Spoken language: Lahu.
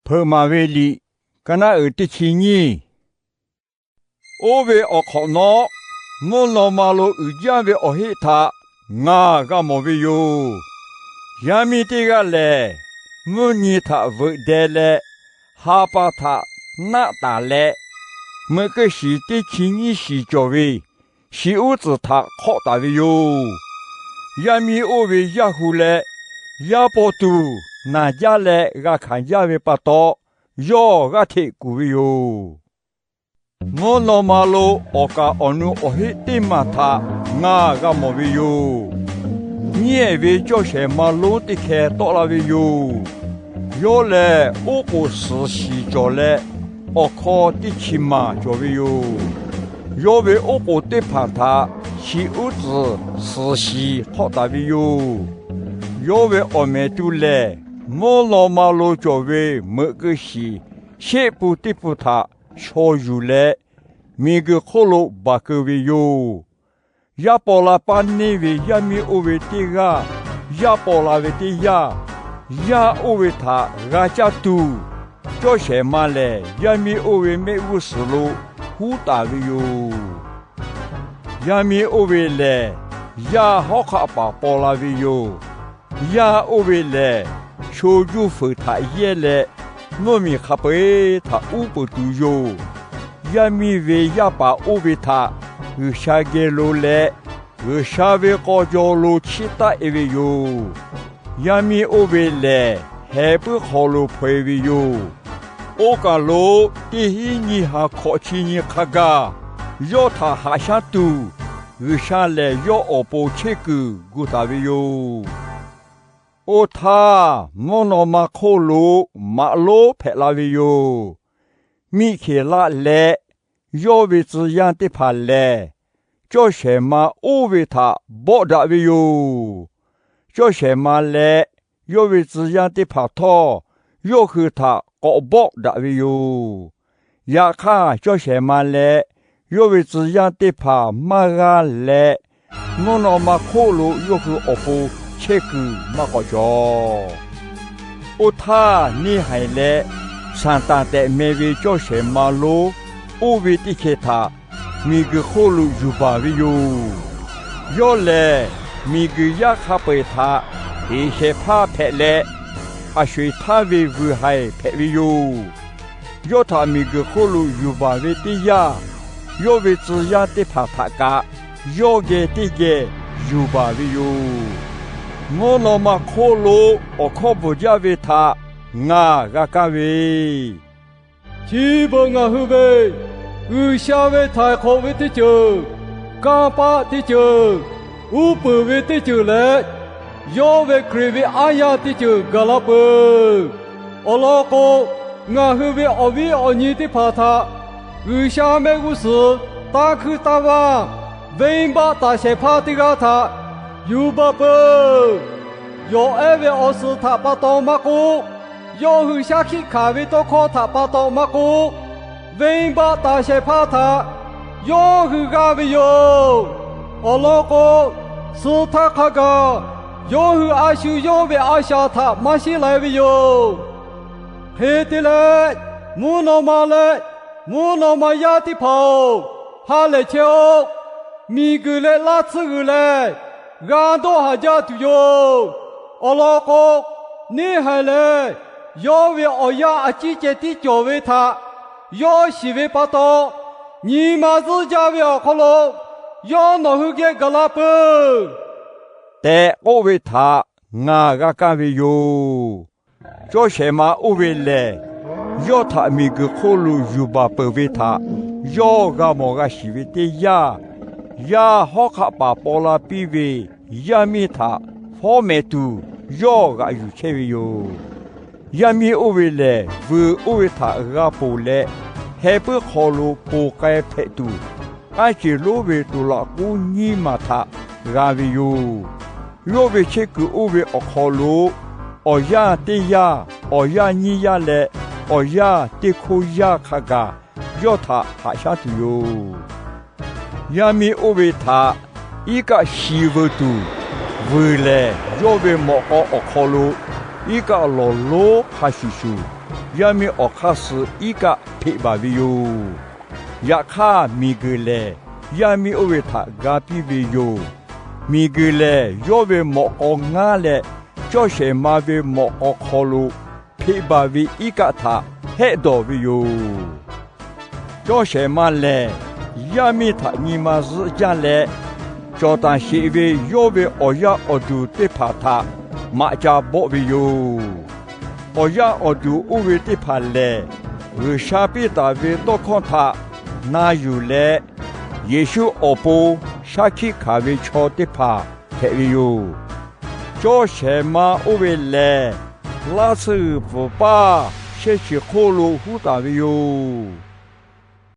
Hpeuꞈ maˍ ve liꞈ, ka naˆ uiˍ teˇ chi nyiˇ. Oˇ ve awˬ hk'awꞈ nawˉ, mvuhˇ naw ma lo uiˍ jaˇ ve awˬ heˆ htaꞈ ngaˬ g'a mawˬ ve yoˬ. Yaˇ miˇ teˇ g'aˇ lehˬ, mvuhˇ nyi htaꞈ veuꞈ deh leh, ha pa htaꞈ naˆ taˍ leh, meuꞈ keu shiˍ teˇ chi nyiˇ shiˍ cawˬ ve shi uˉ tcuhˍ htaꞈ hk'awˆ taˍ ve yoˬ. Yaˇ miˇ oˇ ve yaˇ hu leh, yaˇ paw tuˬ naˬ jaˇ leh g'a hkanˍ jaˇ ve pa taw, yawˇ g'aˇ hteꞈ kuˬ ve yoˬ. Mvuhˇ naw ma lo awˬ kaˍ awˬ nu awˬ heˆ teˇ maˬ htaꞈ ngaˬ g'a mawˬ ve yoˬ. Nyiˉ ehˍ ve cawˇ shehˍ ma lonˉ teˇ hkeh tawˆ la ve yoˬ. Yawˇ lehˬ, oˉ k'oˍ suhˍ shiˍ cawˬ leh, awˬ hkaw teˇ chi maˬ cawˬ ve yoˬ. Yawˇ ve oˉ k'oˍ teˇ hpaˍ htaꞈ shi uˉ tcuhˍ suhˍ shiˍ hk'awˆ taˍ ve yoˬ. Yawˇ ve awˬ mehˍ tu lehˬ, mvuhˇ naw ma lo cawˬ ve meuꞈ keu shiˍ shehˆ pun teˇ pun htaꞈ shaw yuˬ leh, miˬguiˬ hk'oˆ lo baˬ keu ve yoˬ. Yaˇ paw la paˇ neˇ ve yaˇ miˇ oˇ ve teˇ g'aˇ, yaˇ paw la ve teˇ yanˇ, yaˇ oˇ ve htaꞈ g'a caˇ tuˬ, cawˇ shehˍ ma lehˬ yaˇ miˇ oˇ ve mehˆ g'uˇ suhˍ lo huˉ taˍ ve yoˬ. Yaˇ miˇ oˇ ve lehˬ, yaˇ hawˉ hk'aˆ paˍ paw la ve yoˬ. Yaˇ oˇ ve lehˬ, sho juˇ fuiˍ htaꞈ yehˇ leh, mvuhˇ miˬ hk'a peu-eˬ htaꞈ uˉ peunˍ tuˬ yoˬ. Yaˇ miˇ ve yaˇ paˍ oˇ ve htaꞈ G'uiˬsha geh lo leh, G'uiˬsha ve k'aw jaw lo chiˇ taˆ e ve yoˬ. Yaˇ miˇ oˇ ve lehˬ, heh puiˉ hk'aw lo hpaw e ve yoˬ. Oˇ kaˬ lo teˇ hinˉ nyiˇ ha hkawꞈ chi nyi hk'a gaˬ, yawˇ htaꞈ haꞈ shaˉ tuˬ, G'uiˬsha lehˬ yawˇ awˬ pon chehˇ kuiˬ gu taˍ ve yoˬ. Oˇ htaˇ, mvuhˇ naw ma hk'oˆ lo maꞈ lonˉ hpehꞈ la ve yoˬ. Miˆ hkeˍlaˆ leh yawˇ ve tcuh yaˇ teˇ hpaˍ lehˬ, cawˇ shehˍ ma oˇ ve htaꞈ bawˆ daꞈ ve yoˬ. Cawˇ shehˍ ma leh yawˇ ve tcuh yaˇ teˇ hpaˍ htawˇ, yawˇ hui htaꞈ k'awꞈ bawˆ daꞈ ve yoˬ. Yaꞈ hk'aˇ, cawˇ shehˍ ma leh yawˇ ve tcuh yaˇ teˇ hpaˍ maˇ g'aˇ leh, mvuhˇ naw ma hk'oˆ lo yawˇ hui awˬ pon chehˇ kuiˬ maˇ k'awꞈ cawˬ. Oˇ htaˇ, neˇ haiˬ leh Saˍtanˍ tehꞈ meh ve cawˇ shehˍ ma lonˉ oˇ ve teˇ hkeh htaꞈ miˬguiˬ hk'oˆ lo yuˬ baˬ ve yoˬ. Yawˇ lehˬ, miˬguiˬ yaˇ hk'a peu-eˬ htaꞈ heˍ shehˍ hpaˇ hpehꞈ leh, aˬ sho-eˬ htaˇ ve vuiˬ haiˬ hpehꞈ ve yoˬ. Yawˇ htaꞈ miˬguiˬ hk'oˆ lo yuˬ baˬ ve teˇ yanˇ, yawˇ ve tcuh yaˇ teˇ hpaˍ htaꞈ kaꞈ yawˇ geh teˇ geh yuˬ baˬ ve yoˬ. Mvuhˇ naw ma hk'oˆ lo awˬ hkawˇ bvuhˬ jaˇ ve htaꞈ ngaˬ g'a kaˇ ve, chi beuꞈ ngaˬ hui ve G'uiˬsha ve htaiˍ hk'awꞈ ve teˇ ceuˬ, kanˇ paˆ teˇ ceuˬ, uˉ peunˍ ve teˇ ceuˬ leh, yawˇ ve Hkriꞈ ve aˉ yaˇ teˇ ceuˬ gaˬ la peuˬ. Awˬ lawn k'o, ngaˬ hui ve awˬ viˉ awˬ nyi teˇ hpaˍ htaꞈ G'uiˬsha mehˆ g'uˇ suhˍ tanˇ hkuinˇ tanˇ vanˇ venˇbaˆ taˍ shehˍ hpaˇ teˇ g'aˇ htaꞈ yuˬ baˬ peuˬ. Yawˬ ehˉ ve awˬ suhˍ htaꞈ pa taw maˇ k'oˆ, yawˇ hui shaˉ hkiˆ hkanˍ ve tawˇ hkawˇ htaꞈ pa taw maˇ k'oˆ, venˇbaˆ taˍ shehˍ hpaˇ htaꞈ yawˇ hui g'aˇ ve yoˬ. Awˬ lawn k'o, suh htaˇ hk'a gaˬ yawˇ hui a shu yawˇ ve a shaꞈ htaꞈ maˇ sheˉ lai ve yoˬ. Hk'e te leh, mvuhˇ naw ma leh mvuhˇ naw ma yaˇ teˇ hpaˍ-oˬ, ha lehˬ chehˇ-oˆ. Miˬguiˬ leh laˇ tsuhˇ g'uiˬ lehˬ, g'a dawˇ haˍ jaˇ tuˬ yoˬ. Awˬ lawn k'o, neˇ haiˬ lehˬ yawˇ ve awˬ yanˇ a ciˉ ceh tiˉ cawˬ ve htaꞈ yawˇ shiˍ ve pa taw, nyi ma zuhˆ jaˇ ve awˬ hk'aw lo yawˇ nawˬ hui geh gaˬ la peuˬ tehꞈ k'oˆ ve htaꞈ ngaˬ g'a kaˇ ve yoˬ. Cawˇ shehˍ ma oˇ ve lehˬ, yawˇ htaꞈ miˬguiˬ hk'oˆ lo yuˬ baˬ peuˬ ve htaꞈ yawˇ g'a mawˬ g'a shiˍ ve teˇ yanˇ, yaˇ hawˉ hk'aˆ paˍ paw la piˇ ve yaˇ miˇ htaꞈ fawˉ meh tuˬ yawˇ g'aꞈ yuˬ chehˇ ve yoˬ. Yaˇ miˇ oˇ ve lehˬ, vuiˬ oˇ ve htaꞈ g'a ponˬ leh, heh puiˉ hk'aw lo ponˬ k'ai hpehꞈ tuˬ, k'aˉ ceˬ lonˉ ve toˬ laꞈ k'uˉ nyiˇ maˬ htaꞈ g'a ve yoˬ. Yawˇ ve chehˇ kuiˬ oˇ ve awˬ hk'aw lo awˬ yanˇ teˇ yanˇ, awˬ yanˇ nyiˇ yanˇ leh awˬ yanˇ teˇ hkoˇ yanˇ hk'a gaˬ yawˇ htaꞈ haꞈ shaˉ tuˬ yoˬ. Yaˇ miˇ oˇ ve htaꞈ iˉ kaˆ shi veu tuˬ, vuiˬ lehˬ yawˇ ve mawꞈ k'aw awˬ hk'aw lo iˉ kaˆ lawˬ lonˉ hk'a shuˍ shuˍ, yaˇ miˇ awˬ hk'aˇ suh iˉ kaˆ hpeꞈ baˬ ve yoˬ. Yaꞈ hk'aˇ, miˬguiˬ lehˬ yaˇ miˇ oˇ ve htaꞈ ga piˇ ve yoˬ. Miˬguiˬ lehˬ, yawˇ ve mawꞈ k'aw ngaˉ leh cawˇ shehˍ ma ve mawꞈ k'aw hk'aw lo hpeꞈ baˬ ve iˉ kaˆ htaꞈ hehˆ dawˬ ve yoˬ. Cawˇ shehˍ ma lehˬ, yaˇ miˇ htaꞈ nyi ma zuhˆ jaˇ leh, cawˬ taˍ sheˍ ve yawˇ ve awˬ yaˇ awˬ duˬ teˇ hpaˍ htaꞈ maꞈ ca bawˆ ve yoˬ. Awˬ yaˇ awˬ duˬ oˇ ve teˇ hpaˍ lehˬ, G'uiˬsha piˇ taˍ ve tawˇ hkawˇ htaꞈ na yuˬ leh, Yeˍsuˆ awˬ pon shaˉ hkiˆ hkanˍ ve chaw teˇ hpaˍ hpehꞈ ve yoˬ. Cawˇ shehˍ ma oˇ ve lehˬ, laˇ tsuhˇ g'uiˬ pfuhˍ paˇ shehˇ chi hk'oˆ lo huˉ taˍ ve yoˬ.